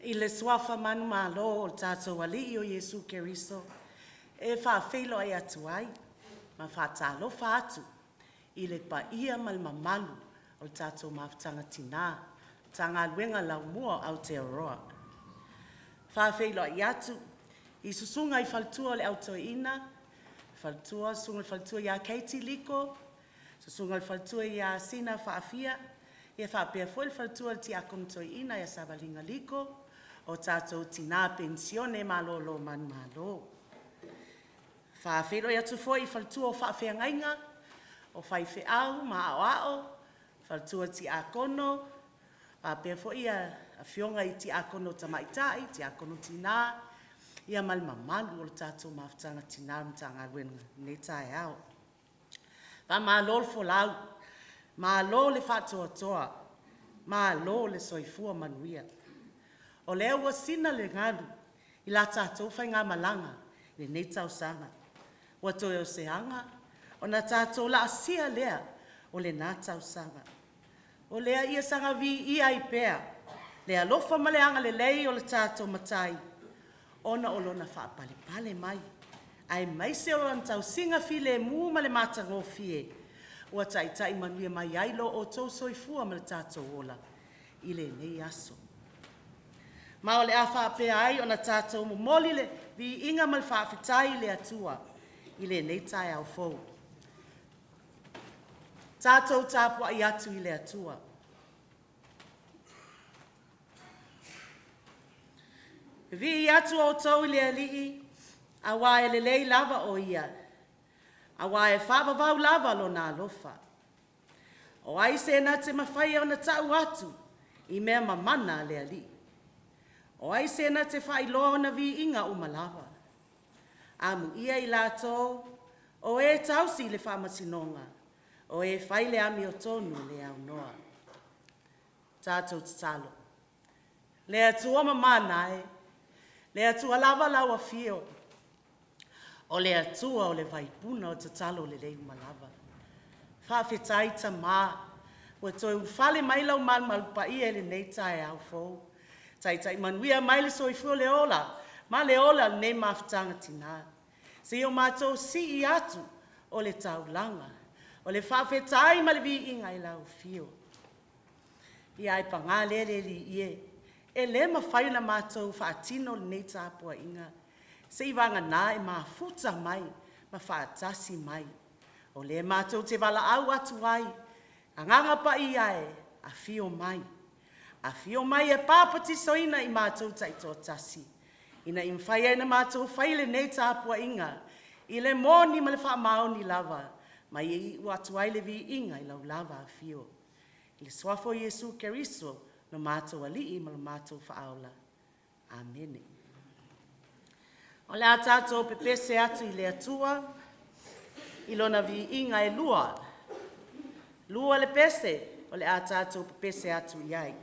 I le Suafa manumalo o le tatou Alii o Iesu Keriso e faafeiloai atu ai ma faatalofa atu i le paia ma le mamalu o le tatou Mafutaga Tina, Matagaluega Laumua o Aotearoa. Faafeiloai atu i susuga i faletua o le Au Toeaina, faletua, susuga i le faletua ia Katie Liko, susuga i le faletua ia Sina Faafia, ia faapea foi le faletua o le Tiakono Toeaina ia Savaliga Liko, o tatou tina penisione malolo manumalo. Faafeiloai atu foi i faletua o faafeagaiga, o faifeau ma aoao, faletua tiakono, faapea foi ia afioga i tiakono tamaitai, tiakono tina, ia ma le mamalu o le tatou mafutaga tina o le Matagaluega i lenei taeao. Faamalo le folau, malo le faatoatoa, malo le soifua manuia. O lea ua sina le galu i la tatou faigamalaga i lenei tausaga, ua toe o se aga ona tatou laasia lea o lena tausaga. O lea ia saga viia ai pea le alofa ma le agalelei o le tatou Matai ona o Lona faapalepale mai, aemaise o Lana tausiga filemu ma le matagofie ua taitai manuia mai ai lo outou soifua ma le tatou ola i lenei aso. Ma o le a faapea ai ona tatou momoli le viiga ma le faafetai i le Atua i lenei taeao fou. Tatou tapuai atu i le Atua. Vivii atu outou i le Alii aua e lelei lava o ia, aua e faavavau lava lona alofa. O ai se na te mafaia ona ta'u atu i mea mamana a le Alii? O ai se na te faailoa ona viiga uma lava? Amuia i latou o e tausi le faamasinoga, o e fai le amiotonu e le aunoa. Tatou tatalo. Le Atua mamana e, le Atua lava lau afio, o le Atua o le vaipuna o tatalo lelei uma lava. Faafetai Tama ua toe ulufale mai lau malumalu paia i lenei taeao fou. Taitai manuia mai le soifua le ola ma le ola o lenei mafutaga tina. Se i o matou sii atu o le taulaga, o le faafetai ma le viiga i lau afio. Ia ae paga lea le Alii e, e le mafai ona matou faatino lenei tapuaiga seivagana e mafuta mai ma faatasi mai. O lea matou te valaau atu ai, Agaga Paia e, afio mai, afio mai e papatisoina i matou taitoatasi, ina ia mafai ai ona matou faia lenei tapuaiga i le moni ma le faamaoni lava, ma ia iu atu ai le viiga i lau lava afio. I le Suafa o Iesu Keriso lo matou Alii ma lo matou Faaola. Amene. O le a tatou pepese atu i le Atua i Lona viiga e lua. Lua le pese o le a tatou pepese atu i ai.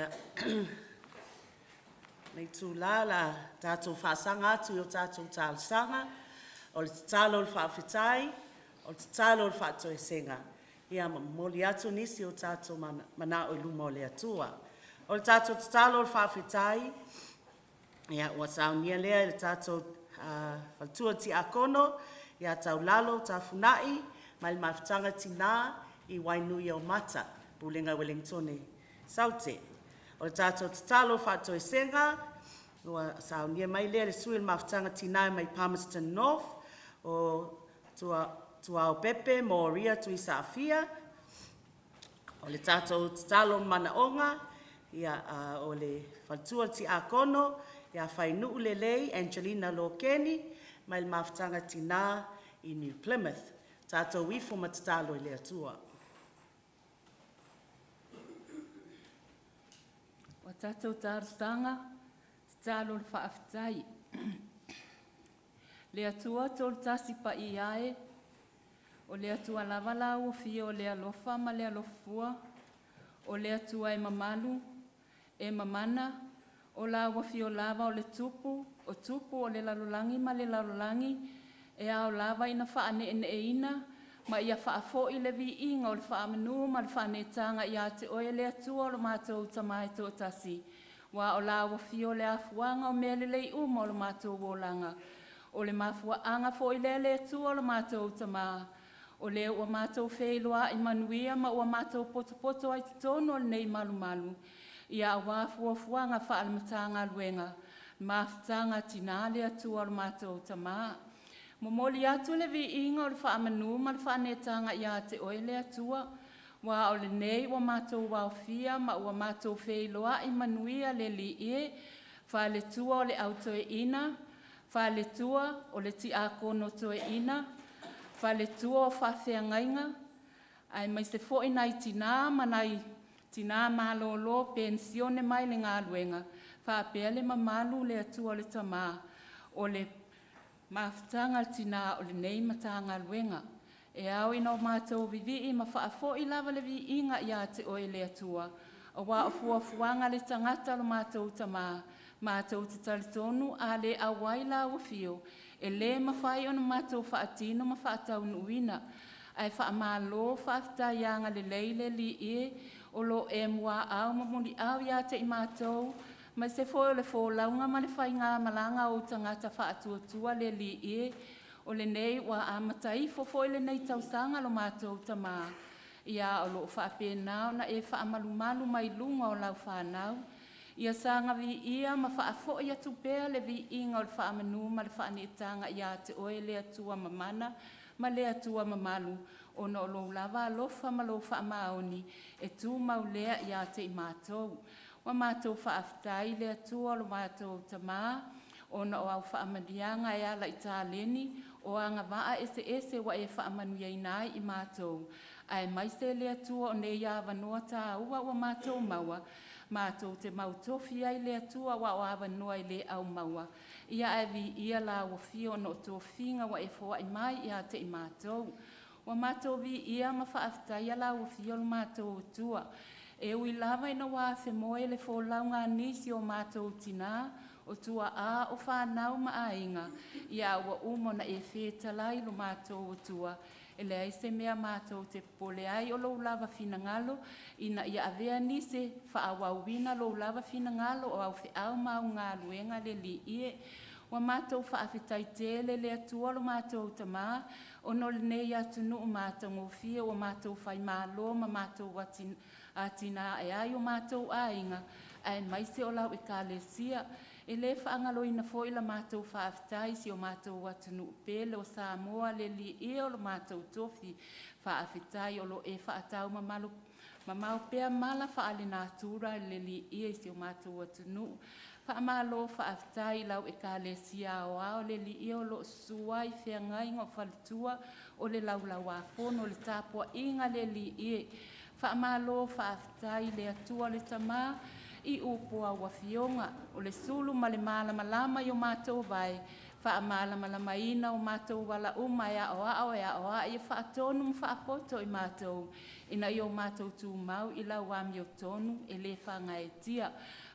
Ia, lenei itula o le a tatou faasaga atu i o tatou talosaga, o le tatalo o le faafetai, o le tatalo o le faatoesega, ia ma momoli atu nisi o tatou manao i luma o le Atua. O le tatou tatalo o le faafetai, ia ua saunia lea e le tatou faletua o le Tiakono ia Taulalo Tafunai mai le Mafutaga Tina i Wainuiomata, Pulega Ueligitone Saute. O le tatou tatalo faatoesega ua saunia mai lea e le sui o le Mafutaga Tina mai Palmerston North o Tuaopepe Moria Tuisaafia. O le tatou tatalo ma manaoga, ia o le faletua o le Tiakono ia Fainuulelei Angelina Lokeni mai le Mafutaga Tina i New Plymouth. Tatou ifo ma tatalo i le Atua. O tatou talosaga, tatalo o le faafetai. Le Atua Tolotasi Paia e, o le Atua lava lau Afio o le alofa ma le alofafua, o le Atua e mamalu, e mamana, o lau Afio lava o le Tupu, o Tupu o le lalolagi ma le lalolagi, e ao lava ina faaneeneeina ma ia faafoi le viiga o le faamanu ma le faaneetaga ia te Oe le Atua o lo matou Tama e toatasi, aua o lau Afio o le afuaga o mea lelei uma o lo matou olaga. O le mafuaaga foi lea le Atua lo matou Tama, o lea ua matou feiloai manuia ma ua matou potopoto ai i totonu o lenei malumalu, aua fuafuaga faale-Matagaluega, Mafutaga a Tina le Atua lo matou Tama. Momoli atu le viiga o le faamanu ma le faaneetaga ia te Oe le Atua, aua o lenei ua matou aofia ma ua matou feiloai manuia le Alii e, faletua o le Au Toeaina, faletua o le Tiakono Toeaina, faletua o faafeagaiga, aemaise foi nai tina ma nai tina malolo penisione mai le galuega, faapea le mamalu le Atua le Tama o le Mafutaga a Tina o lenei Matagaluega. E ao ina matou vivii ma faafoi lava le viiga ia te Oe le Atua, aua o fuafuaga a le tagata lo matou Tama, matou te talitonu a le auai lau Afio, e le mafai ona matou faatino ma faataunuuina. Ae faamalo faafetai agalelei le Alii e, o lo o e muaau ma muliau ia te i matou, aemaise foi o le folauga ma le faigamalaga a ou tagata faatuatua le Alii e, o lenei ua amata ifo foi lenei tausaga lo matou Tama, a o lo o faapena ona e faamalumalu mai luga o lau fanau. Ia saga viia ma faafoi atu pea le viiga o le faamanu ma le faaneetaga ia te Oe le Atua mamana ma le Atua mamalu, ona o lou lava alofa ma lou faamaoni e tumau lea ia te i matou. Ua matou faafetai i le Atua lo matou Tama ona o au faamanuiaga e ala i taleni o agavaa eseese ua e faamanuiaina ai i matou, aemaise le Atua o nei avanoa taua ua matou maua, matou te mau tofi ai le Atua aua o avanoa e le au maua, ae viia lau Afio ona o tofiga ua e foai mai ia te i matou. Ua matou viia ma faafetaia lau Afio lo matou Atua, e ui lava ina ua afemoe le folauga a nisi o matou tina, o tuaa, o fanau ma aiga, ae ua uma ona e fetalai lo matou Atua, e leai se mea matou te popole ai, o lou lava finagalo ina ia avea nisi e faaauauina lou lava finagalo, o au feau ma au galuega le Alii e. Ua matou faafetai tele le Atua lo matou Tama ona o lenei atunuu matagofie ua matou faimalo ma matou atinae ai o matou aiga aemaise o lau Ekalesia. E le faagaloina foi la matou faafetai i si o matou atunuu pele o Samoa le Alii e o lo matou tofi, faafetai o lo o e faataumamao pea mala faalenatura le Alii e i si o matou atunuu. Faamalo faafetai i lau Ekalesia Aoao le Alii e, o lo o susu ai feagaiga, o faletua, o le Laulau-a-Fono. Le tapuaiga a le Alii e, faamalo faafetai i le Atua le Tama i upu o au Afioga, o le sulu ma le malamalama i o matou vae. Faamalamalamaina o matou ala uma e aoao e aoai e faatonu ma faapoto i matou, ina ia o matou tumau i lau amiotonu e le faagaeetia.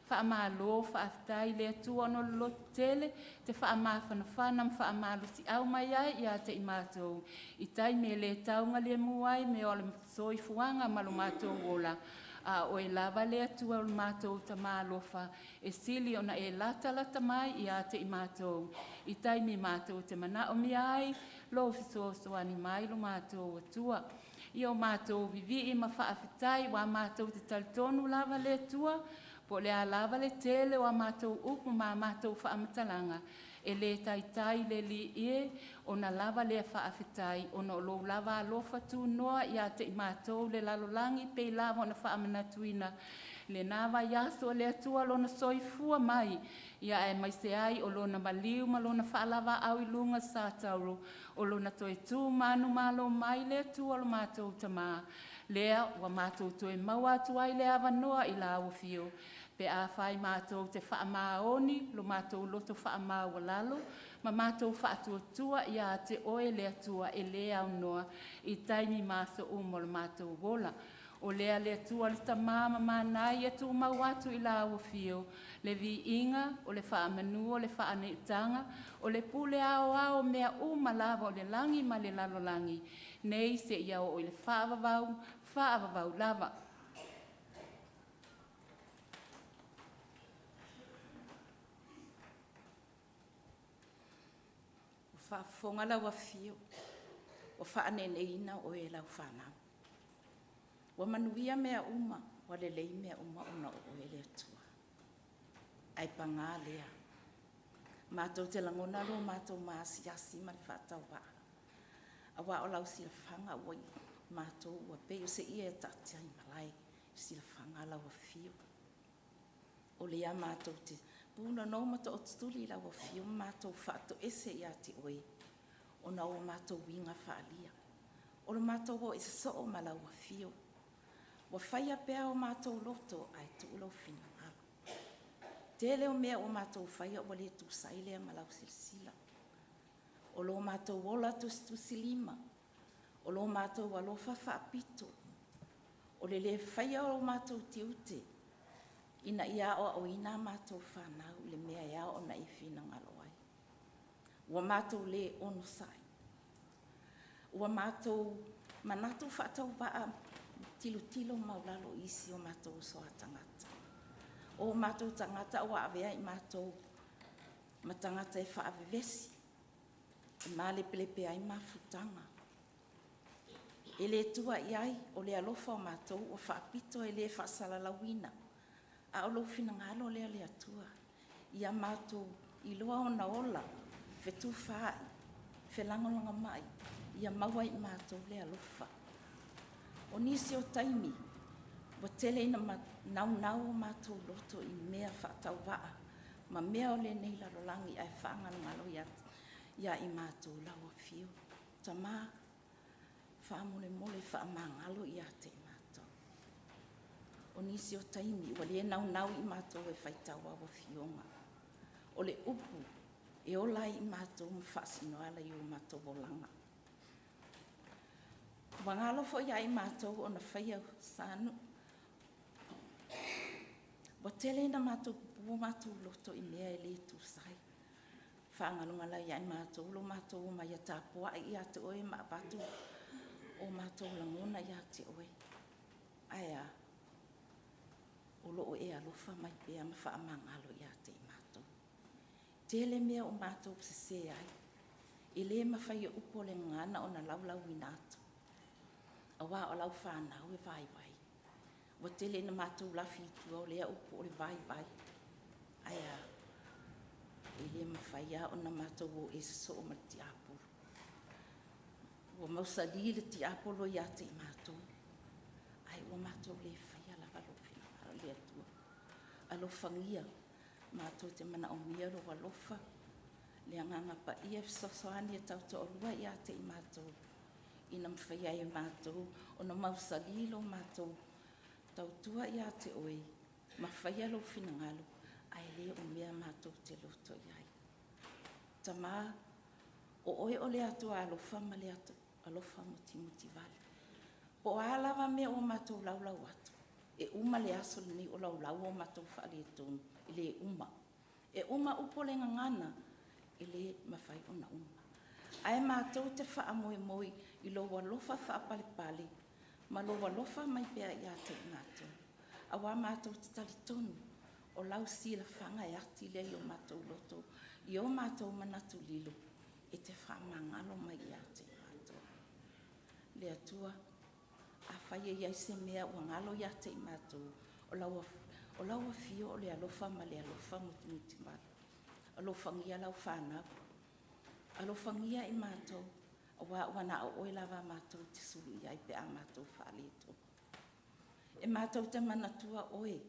Faamalo faafetai i le Atua ona o le lototele e te faamafanafana ma faamalosiau mai ai ia te i matou i taimi e le taugalemu ai mea o le soifuaga ma lo matou ola, a o Oe lava le Atua o le matou Tama alofa, e sili ona e latalata mai ia te i matou i taimi matou te manaomia ai Lou fesoasoani mai lo matou Atua. Ia o matou vivii ma faafetai aua matou te talitonu lava le Atua, po o le a lava le tele o a matou upu ma a matou faamatalaga, e le taitai le Alii e, ona lava lea faafetai ona o lou lava alofa tunoa ia te i matou le lalolagi, pei lava ona faamanatuina i lena vaiaso e le Atua Lona soifua mai, ia aemaise ai o Lona maliu ma Lona faalavaaau i luga o le Satauro, o Lona toe tu manumalo mai le Atua lo matou Tama, lea ua matou toe maua atu ai le avanoa i Lau Afio pe afai matou te faamaoni lo matou loto faamaualalo ma matou faatuatua ia te Oe le Atua e le aunoa i taimi ma aso uma o le matou ola. O lea le Atua le Tama ma Manaia tumau atu i Lau Afio le viiga, o le faamanu, o le faaneetaga, o le pule aoao o mea uma lava o le lagi ma le lalolagi, nei seia oo i le faavavau, faavavau lava. Ua faafofoga lau Afio ua faaneeneina oe e lau fanau. Ua manuia mea uma, ua lelei mea uma ona o oe le Atua. Ae paga lea, matou te lagona lo matou maasiasi ma le faatauvaa aua o lau silafaga ua i matou ua pei o se ie ua taatia i malae i silafaga a lau Afio. O lea matou te punonou ma tootutuli i lau Afio ma matou faatoese ia te oe ona o matou uiga faaalia. O le matou o ese soo ma lau Afio, ua faia pea o matou loto ae tuu lou finagalo. Tele o mea ua matou faia ua le tusa ai lea ma lau silasila. O lo matou ola tusitusilima, o lo matou alofa faapito, o le le faia o matou tiute ina ia aoaoina a matou fanau i le mea e ao ona e finagalo ai. Ua matou le onosai, ua matou manatu faatauvaa ma tilotilo maualalo i isi o matou uso a tagata. O matou tagata ua avea i matou ma tagata e faavevesi, e malepelepe ai mafutaga. E le tua i ai o le alofa o matou ua faapito e le faasalalauina, a o lou finagalo lea le Atua ia matou iloa ona ola fetufaai, felagolagomai, ia maua e i matou le alofa. O nisi o taimi ua tele ina naunau o matou loto i mea faatauvaa ma mea o lenei lalolagi ae faagalogalo ia i matou lau Afio. Tama, faamolemole faamagalo ia te i matou. O nisi o taimi ua le naunau i matou e faitau au afioga. O le upu e ola ai i matou ma faasino ala i o matou olaga. Ua galo foi ia i matou ona faia sa. Ua tele ina matou pupu o matou loto i mea e le tusa ai. Faagalogalo ia i matou lo matou omai e tapuai ia te Oe ma avatu o matou lagona ia te Oe. Ae a? O lo o e alofa mai pea ma faamagalo ia te i matou. Tele mea ua matou sese ai, e le mafai e upu o le gagana ona laulauina atu aua o lau fanau e vaivai. Ua tele ina matou lafi i tua, o lea upu o le vaivai. Ae a? E le mafai lava ona matou o ese soo ma le tiapolo. Ua mausali le tiapolo ia te i matou ae ua matou le faia lava lou finagalo le Atua. Alofagia, matou te manaomia lou alofa, le Agaga Paia e fesoasoani e taitoalua ia te i matou ina mafai ai e matou ona mausali lo matou tautua ia te Oe ma faia lou finagalo ae le o mea matou te loto i ai. Tama, o oe o le Atua alofa ma le alofa mutimutivale. Po o a lava mea ua matou laulau atu, e uma le aso lenei o laulau o matou faaletonu, e le uma. E uma upu o le gagana, e le mafai ona uma. Ae matou te faamoemoe i lou alofa faapalepale ma lou alofa mai pea ia te i matou, aua matou te talitonu o lau silafaga e ati lea i o matou loto, i o matou manatu lilo, e te faamagalo mai ia te i matou. Le Atua, afai e i ai se mea ua galo ia te i matou, o lau afio o le alofa ma le alofa mutimutivale. Alofagia lau fanau, alofagia i matou, aua ua na o oe lava matou te sulu i ai pe a matou faaletonu. E matou te manatua oe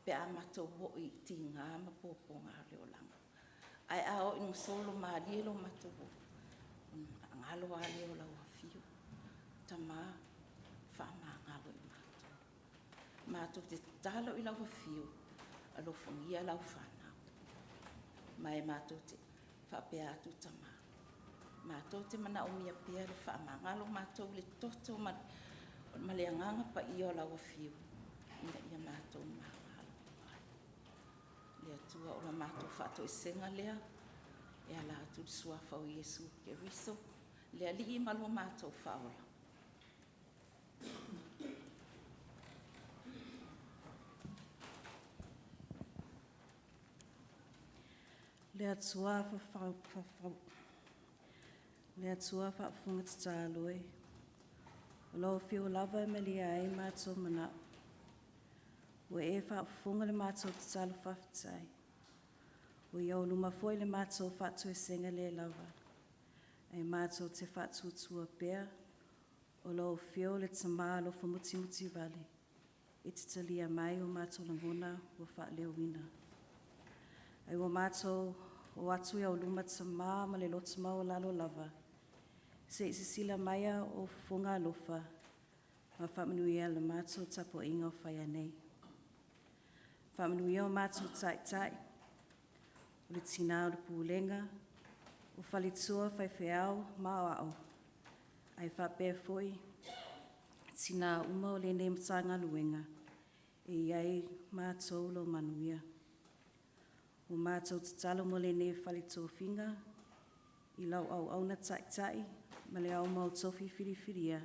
pe a matou oo i tiga ma puapuaga o le olaga. Ae a oo ina solo malie lo matou ola, ona galo lava lea o lau afio. Tama, faamagalo i matou. Matou te tatalo i lau afio, alofagia lau fanau. Ma e matou te faapea atu Tama, matou te manaomia pea le faamagalo matou i le toto ma le Agaga Paia o lau Afio ina ia matou magalo ai. Le Atua, o le matou faatoesega lea e ala atu i le Suafa o Iesu Keriso le Alii ma lo matou Faaola. Le Atua faafofoga tatalo e, o lau afio lava e malie ai matou manao. Ua e faafofoga le matou tatalo faafetai. Ua i ou luma foi le matou faatoesega le lava, ae matou te faatuatua pea o lau Afio le Tama alofa mutimutivale, e te talia mai o matou lagona ua faaleoina. Ae ua matou o atu i ou luma Tamā ma le loto maualalo lava, se i sisila maia o fofoga alofa ma faamanuia le matou tapuaiga o fai nei. Faamanuia o matou taitai, o le tina o le pulega, o faletua, faifeau ma aoao, ae faapea foi tina uma o lenei Matagaluega, e i ai matou lo manuia. Ua matou tatalo mo lenei fale tofiga i lau auauna taitai ma le au mau tofi filifilia,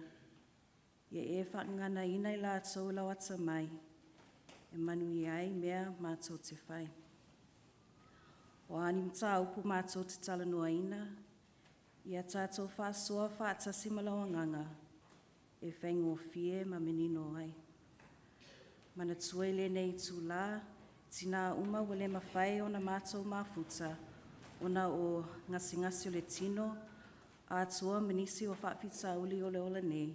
ia e faagaganaina i latou lau atamai e manuia ai mea matou te fai. O a ni mataupu matou te talanoaina, ia tatou faasoa faatasi ma lau agaga e faigofie ma manino ai. Manatua i lenei itula, tina uma ua le mafai ona matou mafuta ona o gasegase o le tino, atoa ma nisi o faafitauli o le ola nei,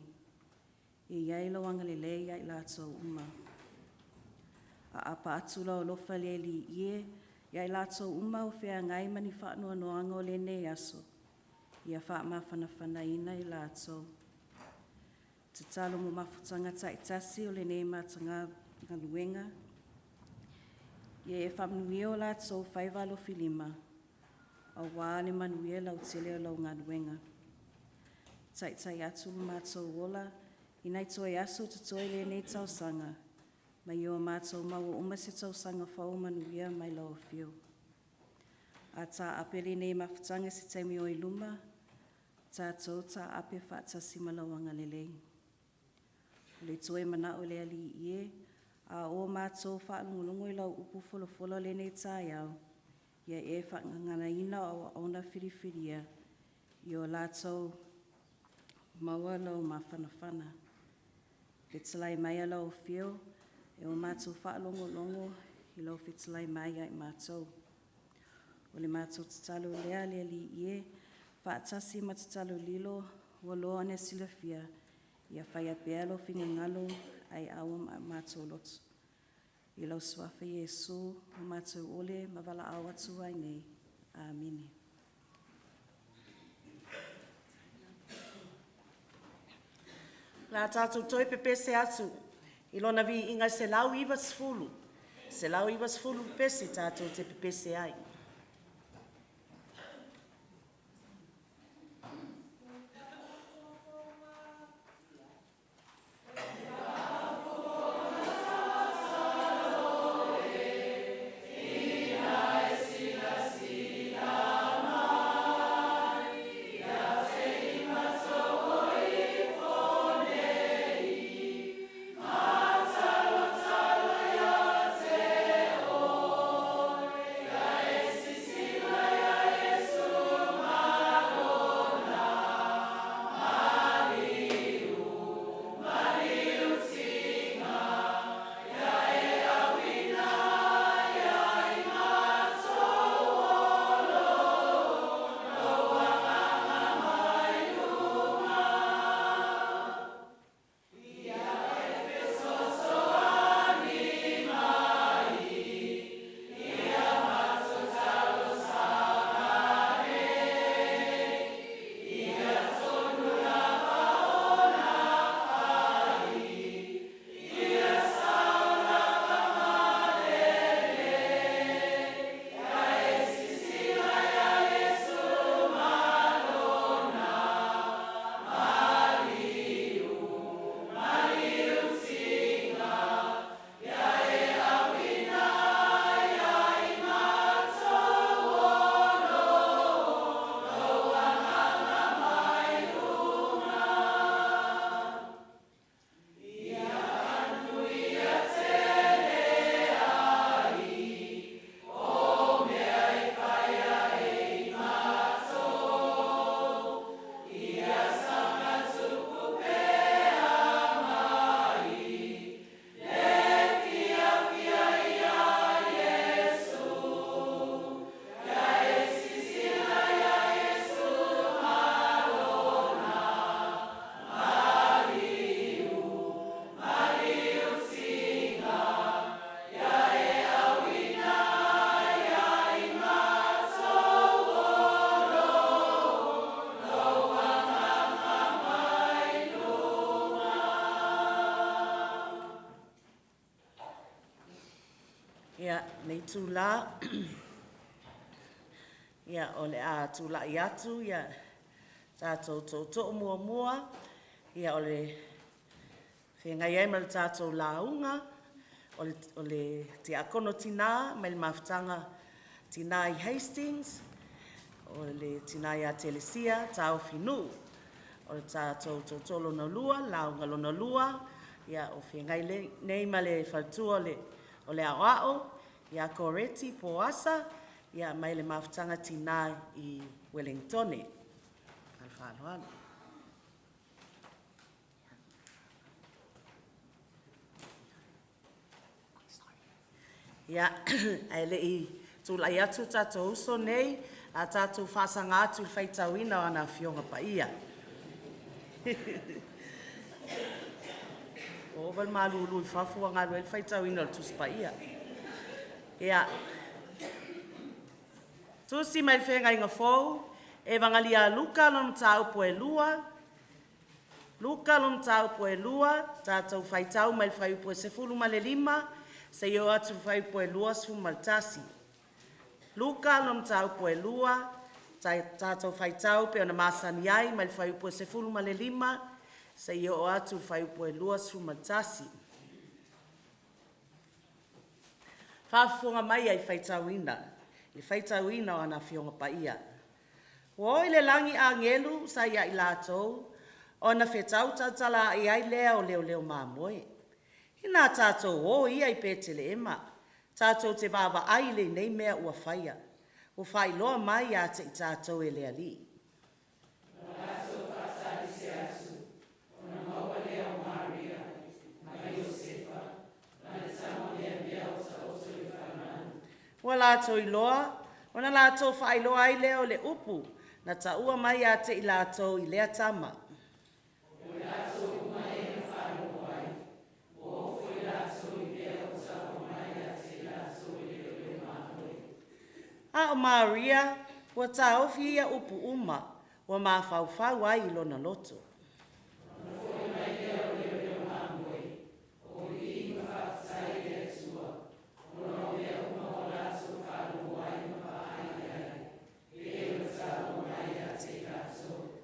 e i ai lau agalelei ia i latou uma. Aapa atu lau alofa le Alii e ia i latou uma o feagai ma ni faanoanoaga o lenei aso, ia faamafanafanaina i latou. Tatalo mo mafutaga taitasi o lenei galuega, ia e faamanuia o latou faiva alofilima aua le manuia lautele o lau galuega. Taitai atu lo matou ola i nai toe aso o totoe o lenei tausaga, ma ia o matou maua uma se tausaga fou manuia mai lau afio. A taape lenei mafutaga i se taimi oi luma, tatou taape faatasi ma lau agalelei. O le toe manao i le Alii e, a o matou faalogologo i lau upu folafola i lenei taeao, ia e faagaganaina au auauna filifilia, ia o latou maua lou mafanafana. Fetalai maia lau afio e o matou faalogologo i lau fetalai mai ia i matou. O le matou tatalo lea le Alii e, faatasi ma tatalo lilo ua loa ona silafia, ia faia pea lou finagalo ai ma matou loto. I lau Suafa Iesu ua matou ole ma valaau atu ai nei. Amene. O le a tatou toe pepese atu i Lona viiga e 190, 190 pepese tatou te pepese ai. Ia, lenei itulā, ia, o le a tulai atu ia tatou tootoo muamua, ia o le feagai ai ma le tatou lauga, o le, o le Tiakono Tinā mai le Mafutaga Tinā i Hastings, o le tina ia Telesia Taofi Nuu. O le tatou tootoo lona lua, lauga lona lua, ia o feagai nei ma le faletua o le, o le Aoao, ia Koreti Poasa, ia mai le Mafutaga Tinā i Ueligitone. Ma le faaaloalo. Ia, ae le i tulai atu tatou uso nei, a tatou faasaga atu i le faitauina o ana Afioga Paia. Ua ova le malulu i fafo ua galo ai le faitauina o le Tusi Paia. Ia, Tusi mai le Feagaiga Fou, Evagalio a Luka lona mataupu e 2, Luka lona mataupu e 2, tatou faitau mai le fuaiupu e 15 seia oo atu i le fuaiupu e 21. Luka lona mataupu e 2, tatou faitau pei ona masani ai mai le fuaiupu e 15 seia oo atu i le fuaiupu e 21. Faafofoga mai ai faitauina, le faitauina o ana Afioga Paia. Ua oo i le lagi agelu sa ia i latou, ona fetau tautalaai ai lea o leoleo mamoe. Ina tatou o ia i Petelema tatou te vaavaai i lenei mea ua faia, ua faailoa mai ia te i tatou e le Alii. Ua latou iloa, ona latou faailoa ai lea o le upu na taua mai ia te i latou i lea tama. A o Maria, ua taofi ia upu uma, ua mafaufau ai i lona loto.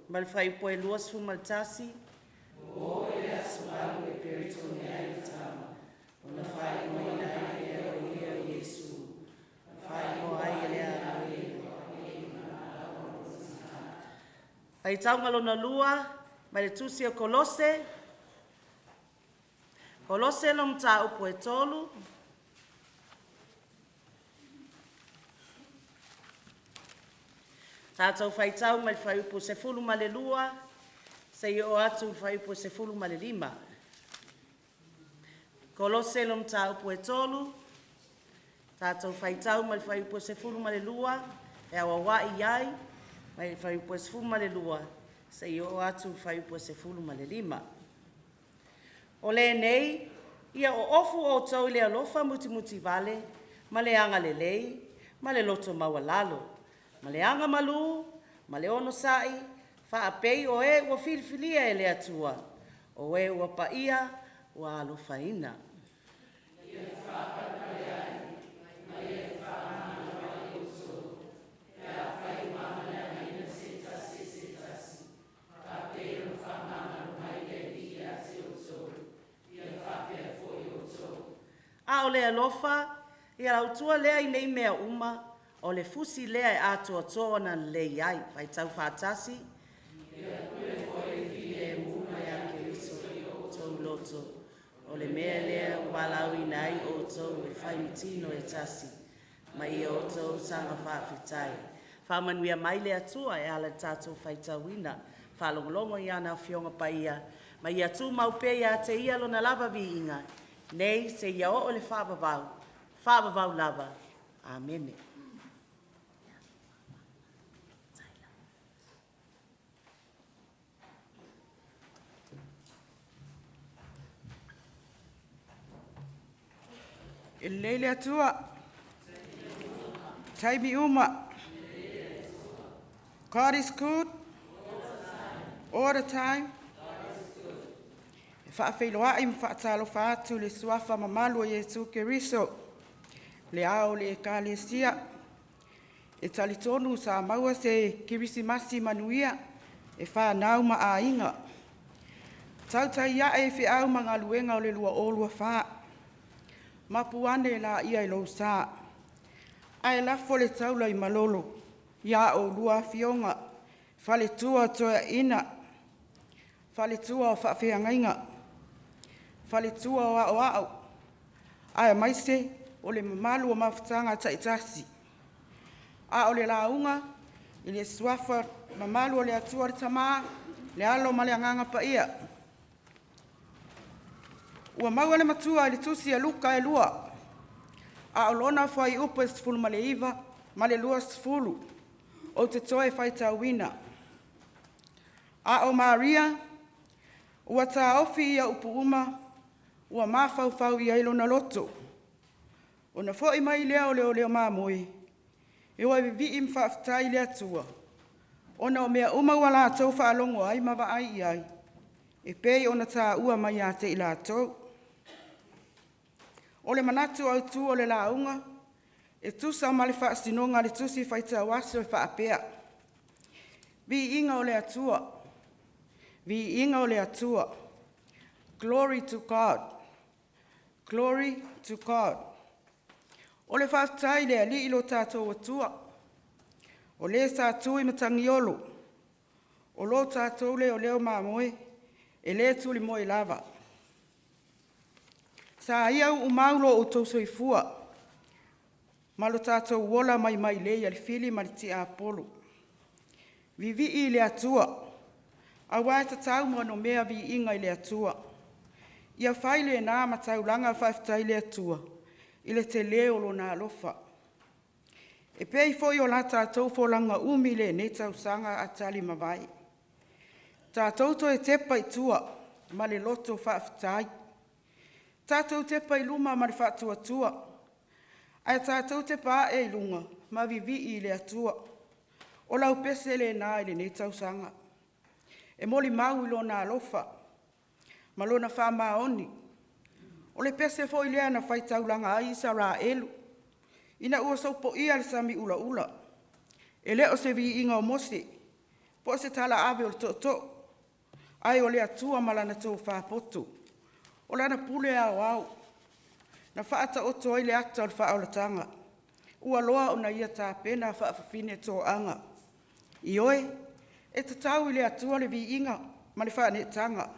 Ma le fuaiupu e 21, ua oo i le aso 8 e peretoni ai le tama, ona faaigoaina ai lea o ia o Iesu, na faaigoa ai e le agelu. Faitauga lona lua mai le Tusi o Kolose, Kolose lona mataupu e 3. Tatou faitau mai le fuaiupu 12 seia oo atu i le fuaiupu 15. Kolose lona mataupu e 3, tatou faitau mai le fuaiupu 12 e auauai i ai mai le fuaiupu 12 seia oo atu i le fuaiupu 15. O lenei, ia oofu outou i le alofa mutimutivale ma le agalelei ma le loto maualalo, ma le agamalu ma le onosai, faapei o e ua filifilia e le Atua, o e ua paia, ua alofaina. A o le alofa, ia lautua lea i nei mea uma, o le fusi lea e atoatoa ona lelei ai. Faitau faatasi. Ia pule foi le filemu mai ia Keriso i o outou loto, o le mea lea ua valaauina ai outou e fai ma tino e tasi, ma ia outou saga faafetai. Faamanuia mai le Atua e ala i le tatou faitauina, faalogologo i ana Afioga Paia, ma ia tumau pea ia te Ia lona lava viiga, nei seia oo i le faavavau, faavavau lava. Amene. E lelei le Atua, taimi uma. God is good all the time. E faafeiloai ma faatalofa atu i le suafa mamalu o Iesu Keriso. le ao o le Ekalesia. E talitonu sa maua se Kerisimasi manuia e fanau ma aiga. Tautai ae i feau ma galuega o le 2024, mapu ane laia i lou sa. Ae lafo le taula i malolo ia oulua afioga, faletua o Toeaina, faletua o Faafeagaiga, faletua o Aoao, aemaise o le mamalu o mafutaga taitasi. A o le lauga i le Suafa Mamalu o le Atua le Tama, le Alo ma le Agaga Paia. Ua maua le Matua i le Tusi a Luka e 2, a o lona fuaiupu e 19 ma le 20 ou te toe faitauina. A o Maria ua taofi ia upu uma ua mafaufau i ai lona loto. Ona foi mai lea o leoleo mamoe e o e vivii ma faafetai i le Atua ona o mea uma ua latou faalogo ai ma vaai i ai, e pei ona taua mai ia te i latou. O le manatu autu o le lauga, e tusa ma le faasinoga a le Tusi Faitau Aso e faapea; Viiga o le Atua, Viiga o le Atua, Glory to God, Glory to God. O le faafetai i le Alii lo tatou Atua, o Le sa tu i matagiolo, o lo tatou leoleo mamoe e le tulimoe lava. Sa ia uumau lo outou soifua ma lo tatou ola mai mailei a le fili ma le tiapolo. Vivii i le Atua aua e tatau ma onomea viiga i le Atua. Ia fai lena ma taulaga faafetai i le Atua i le tele o Lona alofa. E pei foi o la tatou folauga umi i lenei tausaga a talimavae, tatou toe tepa i tua ma le loto faafetai, tatou tepa i luma ma le faatuatua, ae tatou tepa ae i luga ma vivii i le Atua. O lau pese lena i lenei tausaga, e molimau i Lona alofa ma Lona faamaoni. O le pese foi lea na faitaulaga ai Isaraelu ina ua sopoia le sami ulaula. E le o se viiga o Mose po o se talaave o le tootoo, ae o le Atua ma Lana tofa poto, o Lana pule aoao na faataoto ai le ata o le faaolataga ua loa ona Ia tapena faafafine toaga. Ioe, e tatau i le Atua le viiga ma le faaneetaga,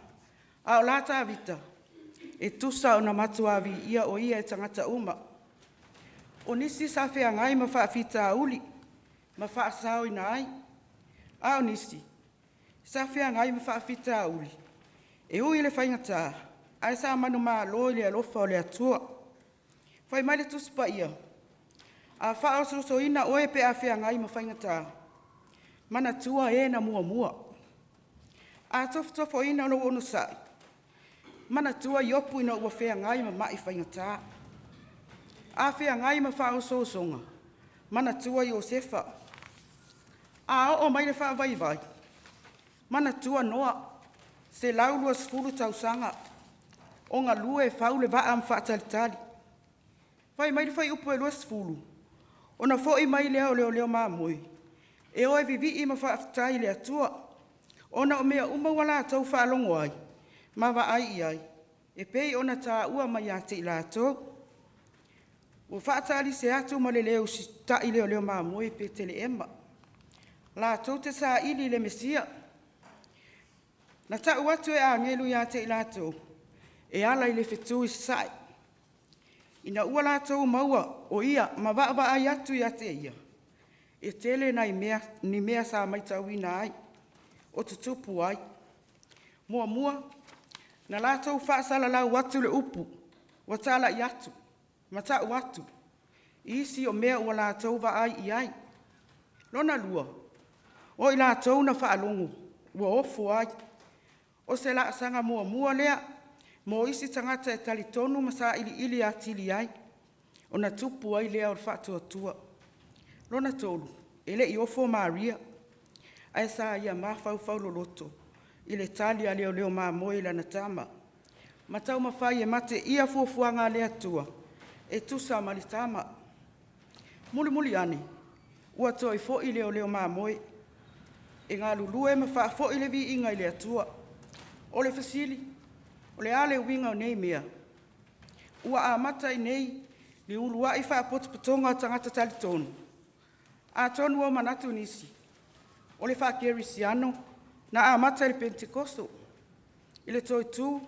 a o la Tavita, e tusa ona matua viia o Ia e tagata uma. O nisi sa feagai ma faafitauli ma faasaoina ai, a o nisi sa feagai ma faafitauli e ui i le faigata ae sa manumalo i le alofa o le Atua. Fai mai le Tusi Paia, “A faaosoosoina oe pe a feagai ma faigata, manatua e na muamua. A tofotofoina lou onosai, manatua Iopu ina ua feagai ma mai faigata. A feagai ma faaosoosoga, manatua Iosefa. A oo mai le faavaivai, manatua Noa, 120 tausaga o galue e fau le vaa ma faatalitali.” Fai mai le Fuaiupu 20, “Ona foi mai lea o leoleo mamoe e o e vivii ma faafetai i le Atua ona o mea uma ua latou faalogo ai ma vaai i ai e pei ona taua mai ia te i latou.” Ua faatalise atu ma le le usitai leoleo mamoe i Petelehema latou te saili i le Mesia. Na tau atu e agelu ia te i latou e ala i le fetu i Sasae. Ina ua latou maua o Ia ma vaavaai atu ia te Ia, e tele nai mea, ni mea sa matauina ai o tutupu ai. Muamua, na latou faasalalau atu le upu ua talai atu ma tau atu i isi o mea ua latou vaai i ai. Lona lua, o i latou na faalogo ua ofo ai. O se laasaga muamua lea mo isi tagata e talitonu ma sailiili atili ai, ona tupu ai lea o le faatuatua. Lona tolu, e le i ofo Maria, ae sa ia mafaufau loloto i le tali a leoleo mamoe i lana tama ma taumafai e mateia fuafuaga a le Atua e tusa ma le tama. Mulimuli ane, ua toe fo'i leoleo mamoe e galulue ma faafo'i le viiga i le Atua. O le fesili, o le a le uiga o nei mea? Ua amata i inei le uluai faapotopotoga o tagata talitonu? Atonu ua manatu nisi, o le faakerisiano na amata i le Penetekoso i le toe tu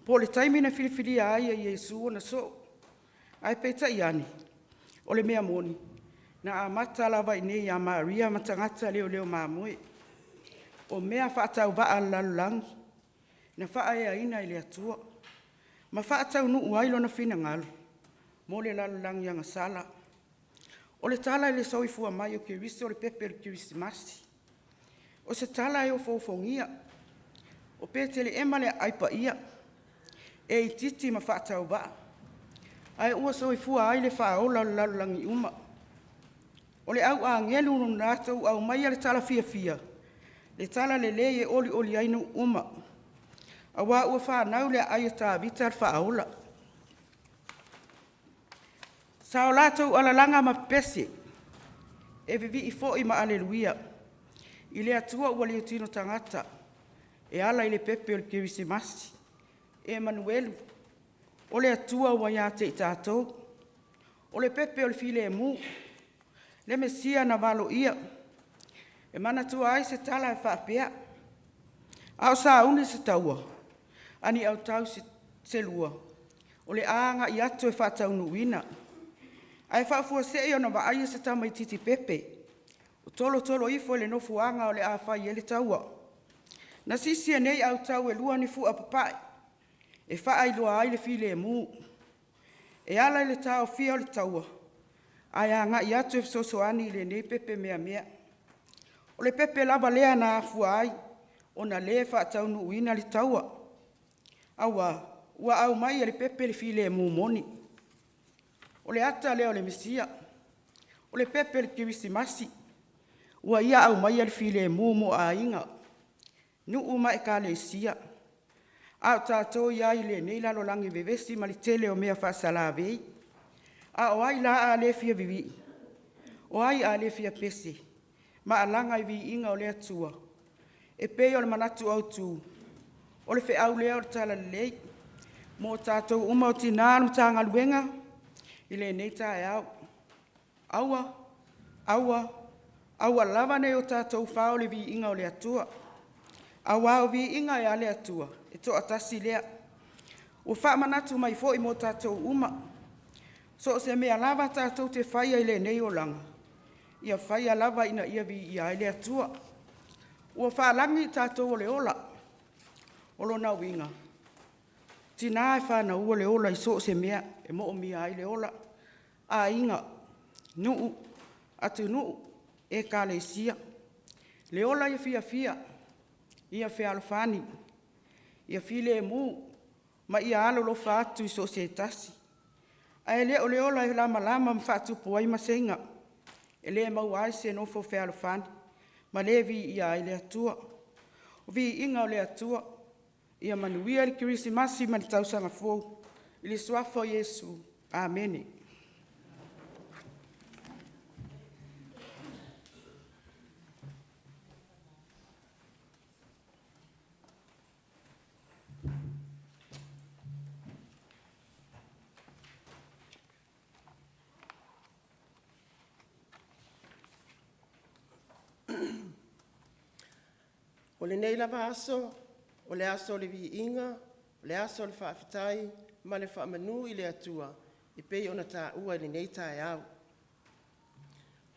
po o le taimi na filifilia ai e Iesu ona soo. Ae peitai ane, o le mea moni, na amata lava i inei ia Maria ma tagata leoleo mamoe. O mea faatauvaa a le lalolagi na faaeaina e le Atua ma faataunuu ai Lona finagalo mo le lalolagi agasala. O le tala i le soifua mai o Keriso o le pepe o le Kerisimasi. O se tala e ofoofogia, o Petelehema le aai paia, e itiiti ma faatauvaa ae ua soifua ai le Faaola o le lalolagi uma. O le au agelu na latou aumaia le tala fiafia, le talalelei e olioli ai nuu uma, aua ua fanau le aai a Tavita le Faaola. Sa o latou alalaga ma pepese, e vivii foi ma aleluia i le Atua ua le tino tagata e ala i le pepe o le Kerisimasi. Emanuelu, o le Atua ua ia te i tatou. O le pepe o le filemu, le Mesia na valoia. E manatua ai se tala e faapea; a o sauni se taua a ni autao se lua, o le a agai atu e faataunuuina. Ae faafuasei ona vaaia se tamaitiiti pepe o tolotolo ifo i le nofoaga o le a fai ai le taua. Na sisi e nei autao e lua ni fua papae e faailoa ai le filemu e ala i le taofia o le taua ae agai atu e fesoasoani i lenei pepe meamea. O le pepe lava lea na afua ai ona le faataunuuina le taua, aua ua aumai e le pepe le filemu moni. O le ata lea o le Mesia, o le pepe o le Kerisimasi ua Ia aumaia le filemu mo aiga, nuu ma Ekalesia, a o tatou i ai i lenei lalolagi vevesi ma le tele o mea faasalavei. A o ai la a le fia vivii? O ai a le fia pese ma alaga i viiga o le Atua? E pei o le manatu autu, o le feau lea o le Talalelei mo tatou uma o tina o le Matagaluega i lenei taeao. Aua, aua, aua lava ne i o tatou fao le viiga o le Atua, aua o viiga e a le Atua, e toatasi lea. Ua faamanatu mai foi mo tatou uma, so o se mea lava tatou te faia i lenei olaga, ia faia lava ina ia viia ai le Atua. Ua faalagi i tatou o le ola, o lona uiga, e tina e fanaua le ola i so o se mea e moomia ai le ola, aiga, nuu, atunuu, Ekalesia. Le ola ia fiafia, ia fealofani, ia filemu ma ia alolofa atu i so o se tasi, ae le o le ola e lamalama ma faatupu ai masega, e le maua ai se nofo fealofani ma le viia ai le Atua. O viiga o le Atua, ia manuia le Kerisimasi ma le tausaga fou, i le Suafa o Iesu. Amene. O lenei lava aso, o le aso o le viiga, o le aso o le faafetai ma le faamanu i le Atua e pei ona taua i lenei taeao.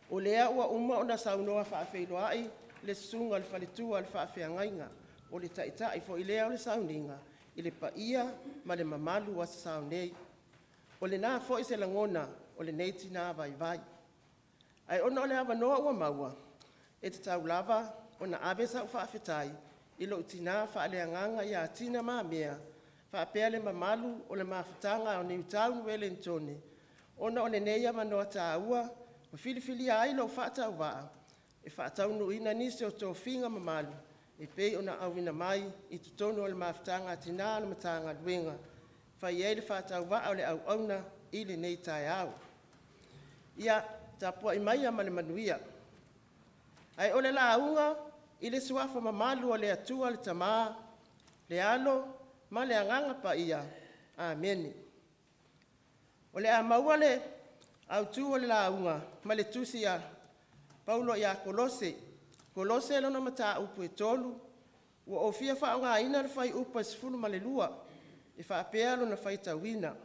O lea ua uma ona saunoa faafeiloai le susuga i le faletua o le faafeagaiga, o le taitai foi lea o le sauniga i le paia ma le mamalu o aso Sa nei. O lena foi se lagona o lenei tina vaivai. Ae ona o le avanoa ua maua, e tatau lava ona ave sau faafetai i lou tina faaleagaga ia Tina Mamea faapea le mamalu o le Mafutaga a Niutau i Ueligitone, ona o lenei avanoa taua ua filifilia ai lou faatauvaa e faataunuuina nisi o tofiga mamalu e pei ona auina mai i totonu o le Mafutaga a Tina a le Matagaluega e fai ai le faatauvaa o le auauna i lenei taeao. Ia, Tapuai maia ma le manuia. Ae o le lauga i le suafa mamalu o le Atua le Tama, le Alo ma le Agaga Paia. Amene. O le a maua le autu o le lauga mai le tusi a Paulo ia Kolose, Kolose lona mataupu e 3, ua ou fia faaaogaina le fuaiupu e 12 e faapea lona faitauina.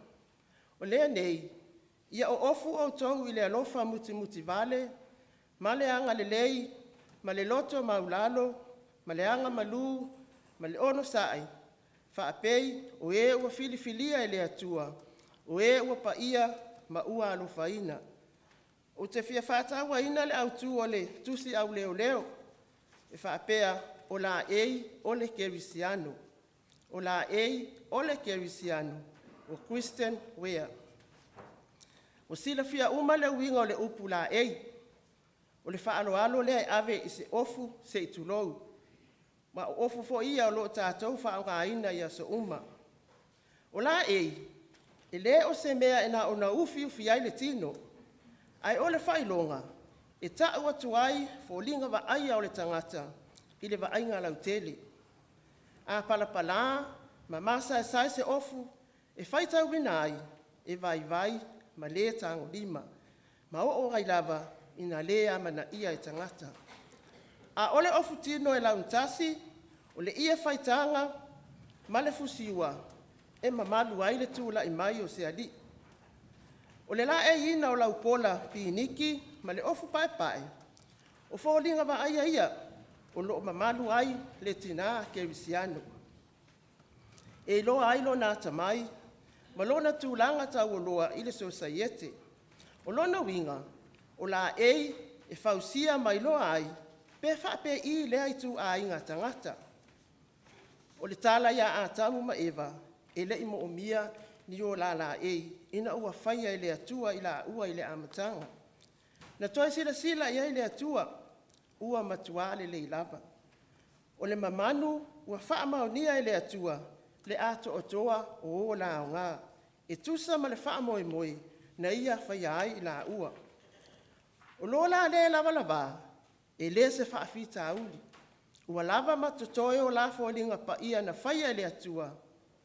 O lenei, ia oofu outou i le alofa mutimutivale ma le agalelei ma le loto maualalo ma le agamalu ma le onosai, faapei o e ua filifilia e le Atua, o e ua paia ma ua alofaina. Ou te fia faatauaina le autu o le Tusi Au Leoleo e faapea, o laei o le kerisiano. O laei o le kerisiano, o Christian wear. Ua silafia uma le uiga o le upu laei. O le faaaloalo lea e ave i se ofu se i tulou, ma o ofu foi ia o lo o tatou faaaogaina i aso uma. O laei, e le o se mea na ona ufiufi ai le tino, ae o le faailoga e tau atu ai foliga vaaia o le tagata i le vaaiga lautele. A palapala ma masaesae se ofu e faitauina ai, e vaivai ma le tagolima, ma oo ai lava ina le amanaia e tagata. A o le ofu tino e laugatasia, o le ie faitaga ma le fusiua e mamalu ai le tulai mai o se alii. O le laeiina o lau pola piniki ma le ofu paepae, o foliga vaaia ia o lo o mamalu ai le tina kerisiano, e iloa ai lona atamai ma lona tulaga taualoa i le sosaiete. O lona uiga, o laei e fausia ma iloa ai pe faapei lea ituaiga tagata. O le tala ia Atamu ma Eva, e le i moomia ni o la laei ina ua faia e le Atua i laua i le amataga. Na toe silasila i ai le Atua, ua matua lelei lava. O le mamanu ua faamaonia e le Atua le atoatoa o ona aoga e tusa ma le faamoemoe na Ia faia ai i laua. O lo la le lavalava, e le o se faafitauli, ua lava ma totoe o la foliga paia na faia e le Atua